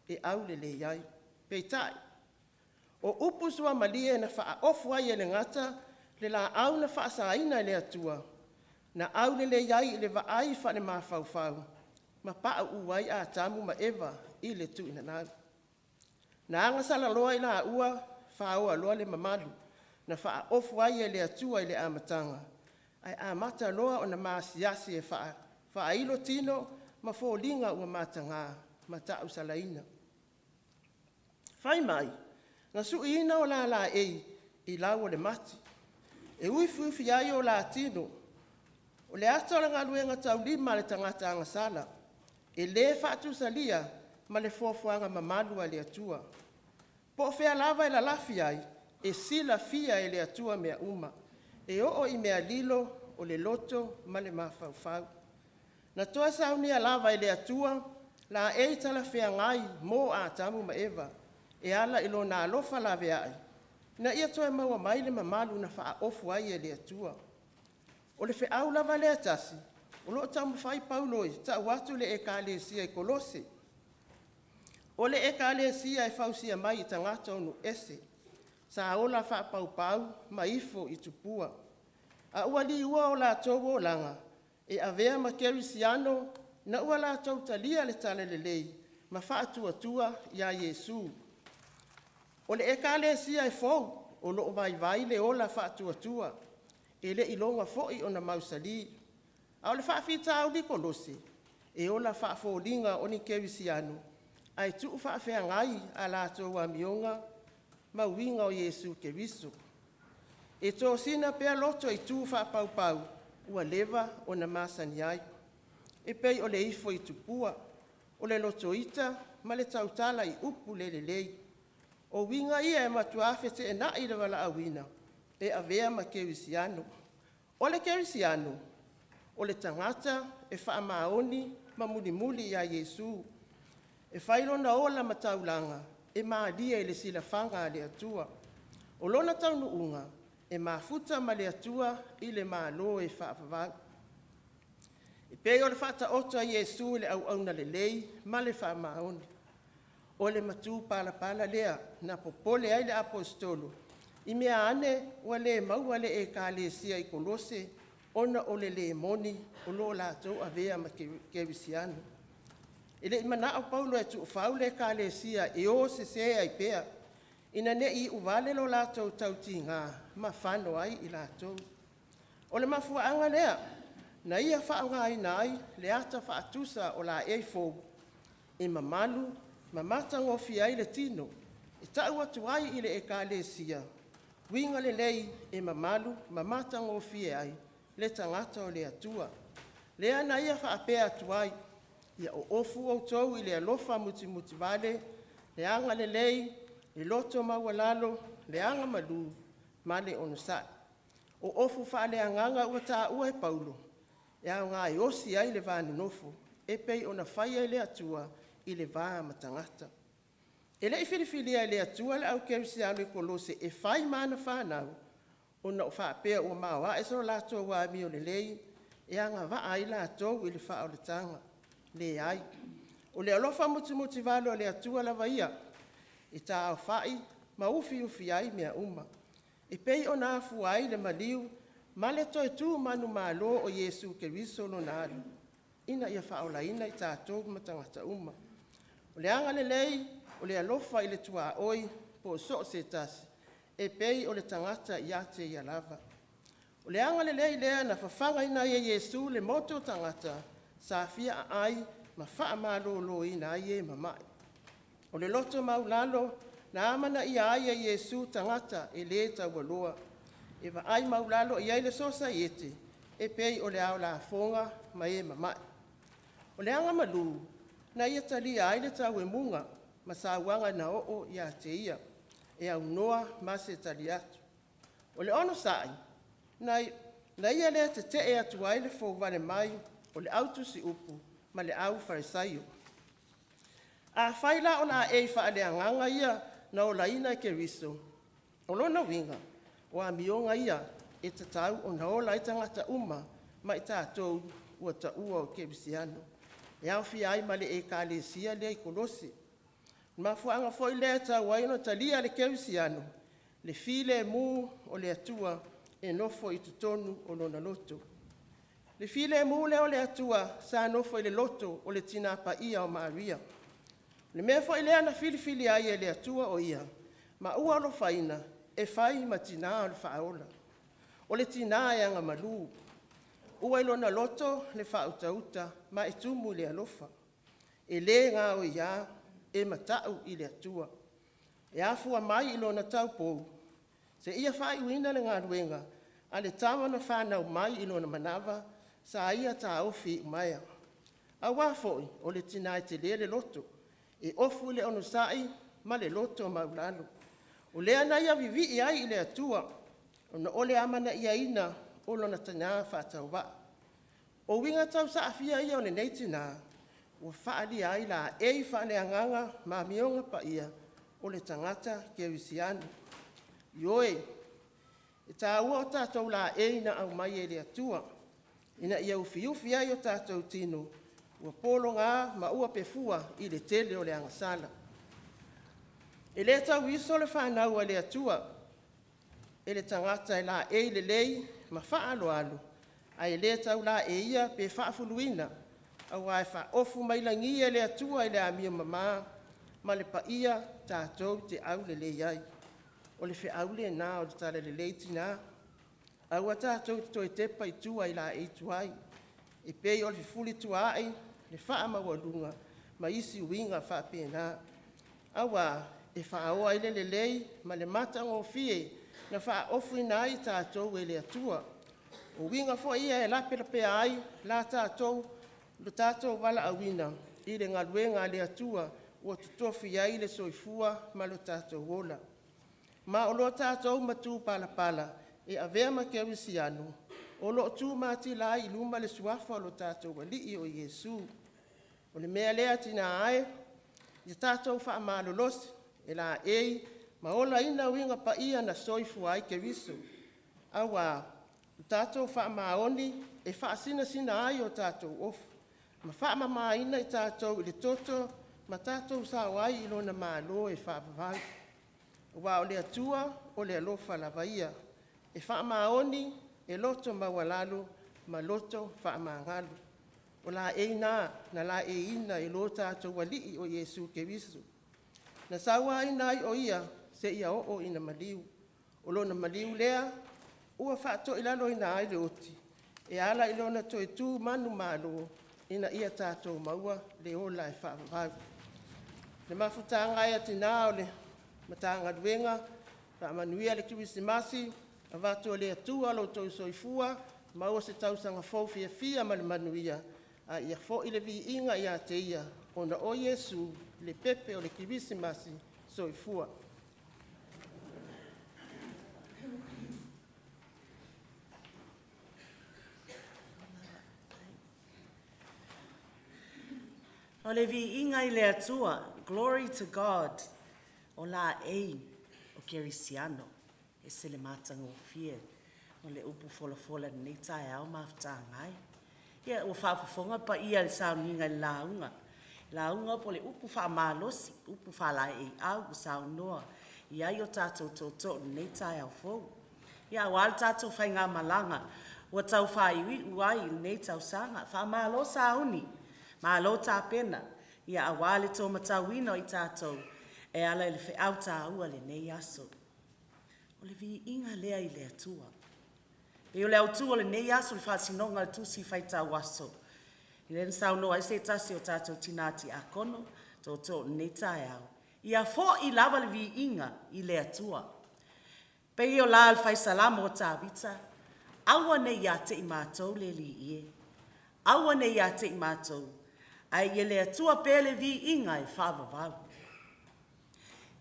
e aulelei ai. Peitai, o upu suamalie na faaofu ai e le gata le laau na faasaina e le Atua, na aulelei ai i le vaai faalemafaufau ma pauu ai Atamu ma Eva i le tuuinanau. Na agasala loa i laua, faoa loa le mamalu na faaofu ai e le Atua i le amataga, ae amata loa ona maasiasi e faailo tino ma foliga ua mataga ma tausalaina. Fai mai na suiina o la laei i lau o le mati e ufiufi ai o la tino. O le ata o le galuega taulima a le tagata agasala, e le faatusalia ma le foafoaga mamalu a le Atua. Po o fea lava e lalafi ai, e silafia e le Atua mea uma, e oo i mea lilo o le loto ma le mafaufau. Na toe saunia lava e le Atua laei talafeagai mo Atamu ma Eva e ala i Lona alofa laveai ina ia toe maua mai le mamalu na faaofu ai e le Atua. O le feau lava lea e tasi o lo o taumafai Paulo e tau atu i le Ekalesia i Kolose, o le Ekalesia e fausia mai i tagata o nuu ese, sa ola faapaupau ma ifo i tupua, a ua liua o latou olaga e avea ma kerisiano ina ua latou talia le Talalelei ma faatuatua ia Iesu. O le Ekalesia e fou o lo o vaivai le ola faatuatua, e le i iloga foi ona mausali. A o le faafitauli i Kolose, e ola faafoliga o ni kerisiano ae tuufaafeagai a latou amioga ma uiga o Iesu Keriso. E tosina pea loto i tu faapaupau ua leva ona masani ai, e pei o le ifo i tupua, o le loto ita ma le tautala i upu le lelei. O uiga ia e matua feteenai le valaauina e avea ma kerisiano. O le kerisiano, o le tagata e faamaoni ma mulimuli ia Iesu, e fai lona ola ma taulaga e malie i le silafaga a le Atua. O lona taunuuga, e mafuta ma le Atua i le Malo e faavavau. E pei o le faataoto a Iesu i le auauna lelei ma le faamaoni. O le matupalapala lea na popole ai le Aposetolo, i mea ane ua le maua le Ekalesia i Kolose ona o le le moni o lo o latou avea ma kerisiano. E le i manao Paulo e tuufau le Ekalesia e o sese ai pea, ina ne i iuvale lo latou tautiga ma fano ai i latou. O le mafuaaga lea na ia faaaogaina ai le ata faatusa o laei fou e mamalu ma matagofie ai le tino, e tau atu ai i le Ekalesia uiga lelei e mamalu ma matagofie ai le tagata o le Atua. Lea na ia faapea atu ai, “Ia ofofu outou i le alofa mutimutivale, le agalelei, le loto maualalo, le agamalu ma le onosai.” O ofu faaleagaga ua taua e Paulo, e aoga e osi ai le va nonofo e pei ona faia e le Atua i le va ma tagata. E le i filifilia e le Atua le au kerisiano i Kolose e fai ma ana fanau ona o faapea ua maoae so latou amiolelei e agavaa ai latou i le faaolataga. Leai, o le alofa mutimutivale o le Atua lava ia e taaofai ma ufiufi ai mea uma, e pei ona afua ai le maliu ma le toe tu manumalo o Iesu Keriso Lona Alo, ina ia faaolaina i tatou ma tagata uma. O le agalelei, o le alofa i le tuaoi po o so o se tasi, e pei o le tagata ia te ia lava. O le agalelei lea na fafagaina ai e Iesu le motu o tagata sa fia aai ma faamaloloina ai e mamai. O le loto maualalo na amanaia ai e Iesu tagata e le taualoa, e vaai maualalo i ai le sosaiete e pei o le ao lafoga ma e mamai. O le agamalu na ia talia ai le tauemuga ma sauaga na oo ia te ia, e aunoa ma se tali atu. O le onosai na ia lea tetee atu ai le fouvale mai o le au tusiupu ma le aufalesaio. Afai la o laei faaleagaga ia na olaina e Keriso, o lona uiga, o amioga ia e tatau ona ola ai tagata uma ma i tatou ua taua o kerisiano, e aofia ai ma le Ekalesia lea i Kolose. O le mafuaaga foi lea e tatau ai ona talia e le kerisiano le filemu o le Atua e nofo i totonu o lona loto. Le filemu lea o le Atua sa nofo i le loto o le Tina Paia o Maria. O le mea foi lea na filifilia ai e le Atua o Ia ma ua alofaina e fai ma Tina o le Faaola. O le Tina e agamalu, ua i lona loto le faautauta ma e tumu i le alofa. E le gaoia, e matau i le Atua. E afua mai i lona taupou seia faaiuina le galuega a le tama na fanau mai i lona manava, sa ia taofi iumaea. Aua foi o le tina e tele le loto, e ofu i le onosai ma le loto maualalo. O lea na ia vivii ai i le Atua ona o le amanaiaina o lona tina faatauvaa. O uiga tausaafia ia o lenei tina ua faaalia ai laei faaleagaga ma amioga paia o le tagata kerisiano. Ioe, e taua o tatou laei na aumai e le Atua ina ia ufiufi ai o tatou tino ua pologa ma ua pefua i le tele o le agasala. E le tauiso le fanau a le Atua e le tagata e laei lelei ma faaaloalo, ae le tau laeia pe faafuluina, aua e faaofu mai lagi e le Atua i le amio mama ma le paia tatou te aulelei ai. O le feau lena o le Talalelei Tina, aua tatou te toe tepa i tua i laei tuai e pei o le fefulituaai, le faamaualuga ma isi uiga faapena, aua e faaoa ai le lelei ma le matagofie na faaofoina ai tatou e le Atua. O uiga foi ia e lapelapea ai lo tatou valaauina i le galuega a le Atua ua totofi ai le soifua ma lo tatou ola. Ma o lo tatou matupalapala e avea ma kerisiano, o lo o tumatila ai i luma le suafa o lo tatou Alii o Iesu. O le mea lea tina e, ia tatou faamalolosi e laei ma olaina uiga paia na soifua ai Keriso. Auā, o tatou faamaoni e faasinasina ai o tatou ofu, ma faamamaina i tatou i le toto ma tatou sao ai i lona Malo e faavavau. Aua o le Atua o le alofa lava ia, e faamaoni, e loto maualalo ma loto faamagalo. O laei na na laeiina e lo tatou Alii o Iesu Keriso, na sauaina ai o Ia seia oo ina maliu. O lona maliu lea ua faatoilaloina ai le oti e ala i lona toe tu manumalo ina ia tatou maua le ola e faavavau. Le mafutaga e a tinā o le Matagaluega, faamanuia le Kerisimasi, avatu e le Atua lo outou soifua maua se tausaga fou fiafia ma le manuia, a ia foi le viiga ia te Ia ona o Iesu le pepe o le Kerisimasi. Soifua. O le viiga i le Atua, glory to God, o laei o Kerisiano. E ese le matagofie o le upu folafola i lenei taeao mafutaga e. Ia, ua faafofoga le paia i le sauniga i le lauga. Lauga po o le upu faamalosi, upu faalaeiau ua saunoa i ai o tatou tootoo i lenei taeao fou. Ia, aua le tatou faigamalaga ua tau faaiuiu ai i lenei tausaga. Faamalo sauni, malo tapena, ia aua le tōmatauina o i tatou e ala i le feau taua i lenei aso. O le viiga lea i le Atua. E pei o le autu o lenei aso i le faasinoga o le Tusi Faitau Aso, lea na saunoa ai se tasi o tatou tina tiakono tootoo i lenei taeao, ia foi lava le viiga i le Atua. Pei o la le Fai Salamo o Tavita, aua ne i ia te i matou le Alii e, aua ne i ia te i matou, ae ia le Atua pea le viiga e faavavau.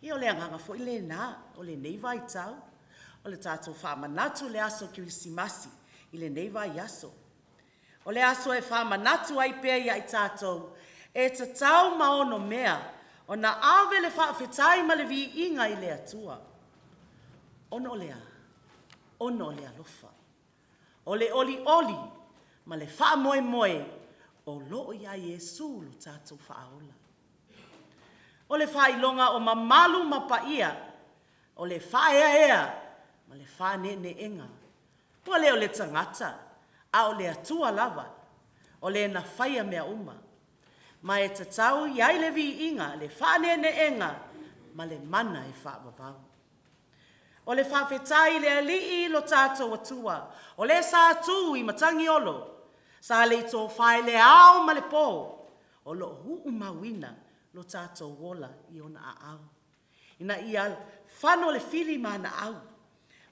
Ia o le agaga foi lena o lenei vaitau, o le tatou faamanatu i le aso Kerisimasi i lenei vaiaso. O le aso e faamanatu ai pea ia i tatou, e tatau ma onomea ona ave le faafetai ma le viiga i le Atua. Ona o le a? Ona o le alofa. O le olioli ma le faamoemoe o lo o ia Iesu lo tatou Faaola. O le faailoga o mamalu ma paia, o le faaeaea ma le faaneeneega. Ua le o le tagata, a o le Atua lava, o le na faia mea uma. Ma e tatau i ai le viiga, le faaneeneega ma le mana e faavavau. O le faafetai i le Alii lo tatou Atua, o le sa tu i Matagiolo, sa le i tofa i le ao ma le po, o lo o uumauina lo tatou ola i ona aao, ina ia fano le fili ma ana au,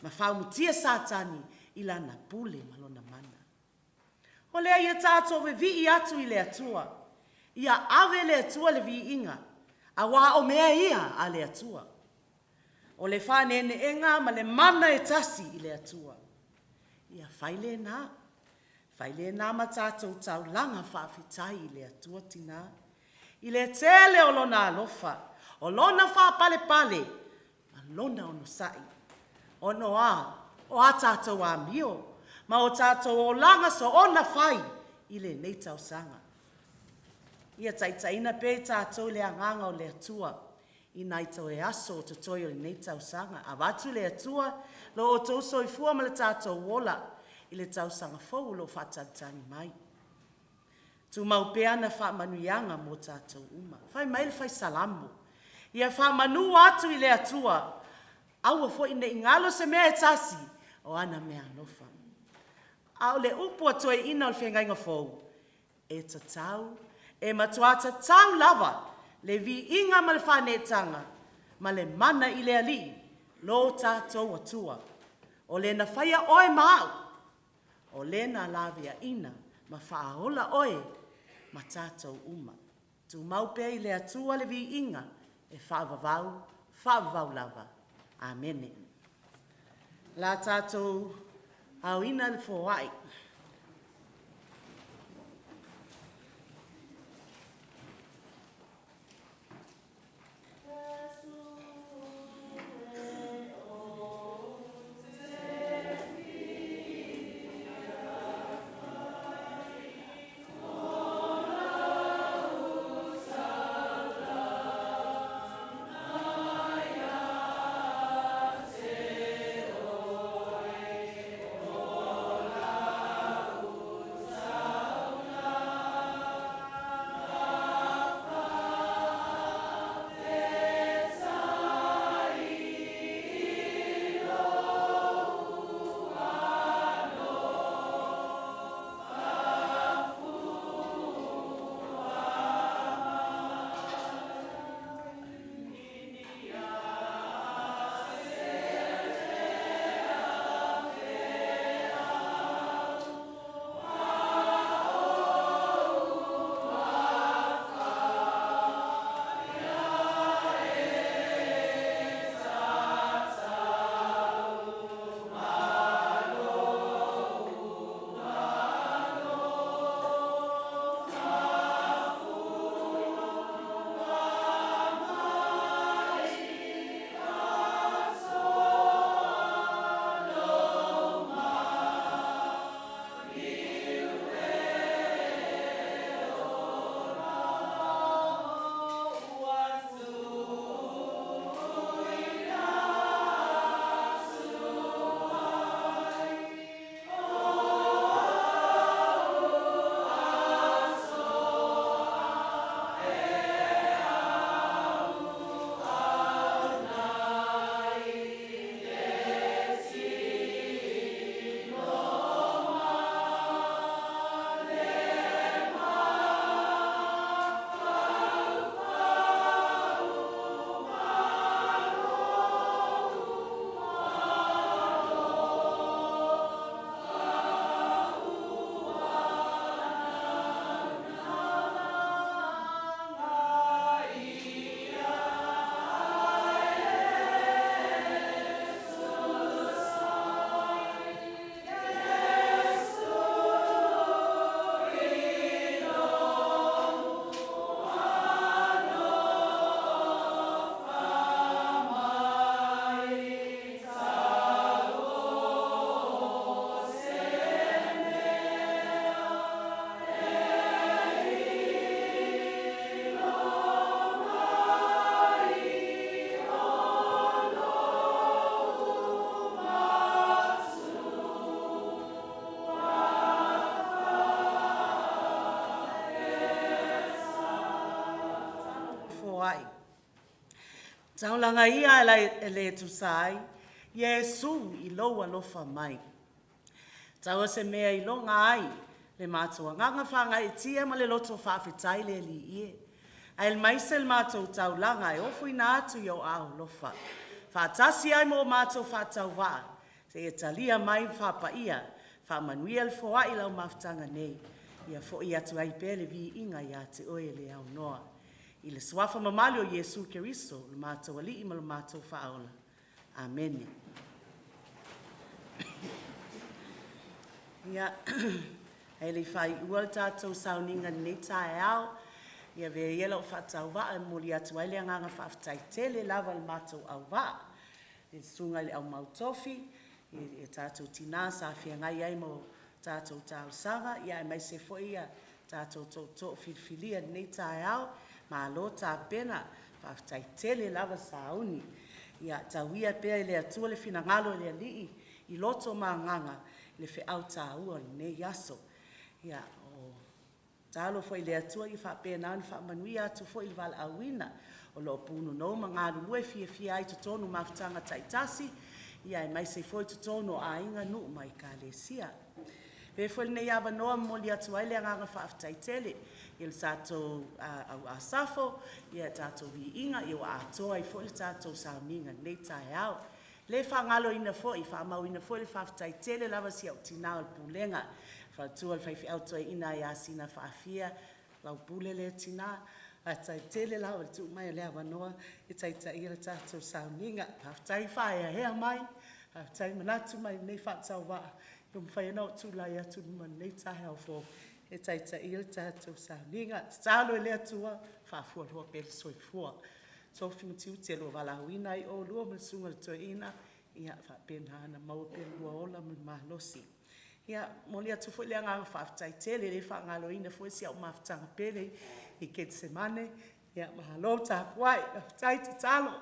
ma faaumutia Satani i lana pule ma lona mana. O lea ia tatou vevii atu i le Atua, ia ave le Atua le viiga, auā o mea ia a le Atua. O le faaneeneega ma le mana e tasi i le Atua. Ia fai lena, fai lena ma tatou taulaga faafetai i le Atua tinā, i le tele o Lona alofa, o Lona faapalepale ma Lona onosai, ona o a? O a tatou amio ma o tatou olaga soona fai i lenei tausaga. Ia taitaiina pea i tatou i le Agaga o le Atua i nai toe aso o totoe o lenei tausaga. Avatu le Atua lo outou soifua ma le tatou ola i le tausaga fou o lo o faatalitali mai. Tumau pea ana faamanuiaga mo tatou uma. Fai mai le Fai Salamo, Ia faamanu atu i le Atua, aua foi ne i galo se mea e tasi o ana meaalofa. A o le upu a toeaiina o le Feagaiga Fou, e tatau, e matua tatau lava le viiga ma le faaneetaga ma le mana i le Alii, lo tatou Atua, o le na faia oe ma au, o le na laveaina ma faaola oe ma tatou uma. Tumau pea i le Atua le viiga e faavavau, faavavau lava. Amene. La tatou aoina le foai. foai. Taulaga ia e le tusa ai, Iesu i lou alofa mai. Taua se mea i loga ai le matou agaga faagaeetia ma le loto faafetai le Alii e. Aemaise le matou taulaga e ofoina atu i ou aao alofa. Faatasi ai ma o matou faatauvaa, seia talia mai ma faapaia, faamanuia le foai lau mafutaga nei, ia foi atu ai pea le viiga ia te oe e le aunoa. I le Suafa mamalu o Iesu Keriso, lo matou Alii ma lo matou Faaola. Amene. Ia, ae le i faaiua le tatou sauniga i lenei taeao, ia avea ia lau faatauvaa e momoli atu ai le agaga faafetai tele lava i le matou auvaa, i le susuga i le Aumau Tofi, i tatou tina sa feagai ai ma tatou talosaga, ia aemaise foi ia tatou tootoo filifilia i lenei taeao, malo tapena, faafetai tele lava sauni. Ia tau ia pea e le Atua le finagalo o le Alii i loto ma agaga i le feau taua o lenei aso. Ia, o tatalo foi i le Atua ia faapena ona faamanuia atu foi i le valaauina o lo o punonou ma galulue fiafia ai i totonu o mafutaga taitasi, ia aemaise foi totonu o aiga, nuu ma ekalesia. Avea foi lenei avanoa e momoli atu ai le agaga faafetai tele i le tatou au Asafo, ia tatou viiga, ia ua atoa ai foi le tatou sauniga i lenei taeao. E le faagaloina foi, faamauina foi le faafetai tele lava i si au tina o le pulega, le faletua o le faifeau toeaina ia Sina Faafia, lau pule lea tina, faafetai tele lava le tuu mai o le avanoa e taitaia le tatou sauniga. Faafetai faaeaea mai, faafetai manatu mai i lenei faatauvaa ua mafai ona ou tulai atu i luma i lenei taeao fou e taitaia le tatou sauniga. Tatalo i le Atua faafualoa pea le soifua. Tofi ma tiute o lo o valaauina ai oulua ma le susuga i le toeaina, ia faapena ona maua pea lo oulua ola ma le malosi. Ia, momoli atu foi le agaga faafetai tele, e le faagaloina foi si au mafutaga pele i Gethsemane, ia malo tapuai, faafetai tatalo.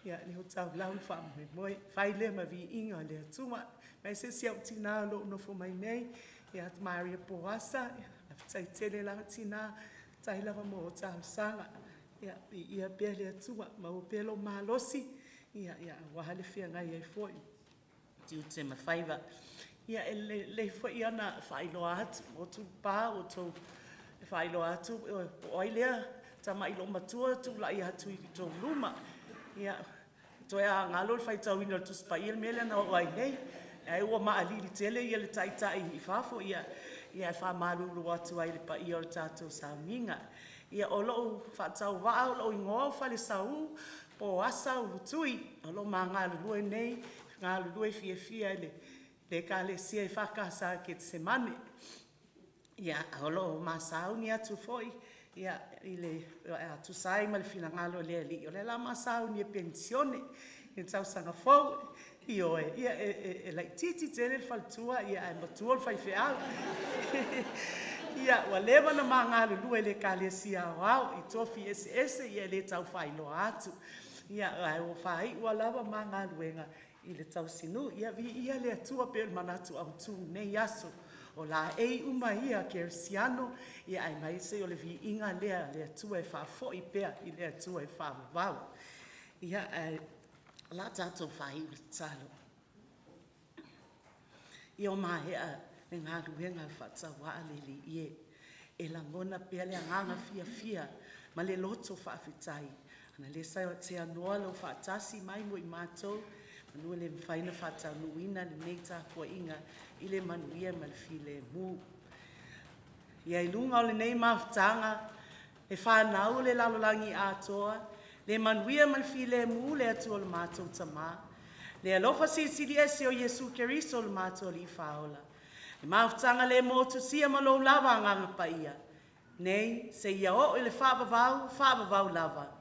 Ia lea ua taulau le faamoemoe, fai lea ma viiga o le Atua. Aemaise si ou tina o lo o nofo mai nei ia Maria Poasa, faafetai tele lava tina, faafetai lava mo talosaga. Ia viia pea le Atua, maua pea lou malosi aua le feagai ai foi i tiute ma faiva. Ia e lelei foi ona faailoa atu, ua motu le pa ua outou faailoa atu po o ai lea tamai loomatua e tulai atu i tou luma. Ia, toe a galo le faitauina o le Tusi Paia le mea lea na oo ai nei. Ai ua maalili tele ia le taitai i fafo, ia, ia e faamalulu atu ai i le paia o le tatou sauniga. Ia, o lou faatauvaa, o lou igoa o Falesau po o Asa Ulutui, o lo o ma galulue nei, galulue fiafia i le Ekalesia EFKS i Gethsemane. Ia, o lo o ma sauni atu foi ia, i le, a tusa ai ma le finagalo o le Alii, o lea o le a ma sauni e penisione i le tausaga fou. Ioe, ia e, e, e laitiiti tele le faletua ia, ae matua le faifeau. Ia, ua leva ona ma galulue i le Ekalesia Aoao i tofi eseese, ia e le tau faailoa atu. Ia, ae ua faaiu lava ma galuega i le tausinuu. Ia, viia le Atua pei o le manatu autu i lenei aso. O laei uma ia kerisiano, ia aemaise o le viiga lea a le Atua e faafoi pea i le Atua e faavavau. Ia, ae o le a tatou faaiu i le tatalo. Ia ua maea le galuega a le faatauvaa le Alii e. E lagona pea le agaga fiafia ma le loto faafetai, ona o lea sa seanoa lou faatasi mai mo i matou, manu e le mafai ona faataunuuina lenei tapuaiga i le manuia ma le filemu. Ia i luga o lenei mafutaga, e fanau le lalolagi atoa, le manuia ma le filemu le Atua o le matou Tamā, le alofa silisili ese o Iesu Keriso le matou Alii Faaola, le mafutaga le motusia ma lou lava Agaga Paia, nei seia oo i le faavavau, faavavau lava.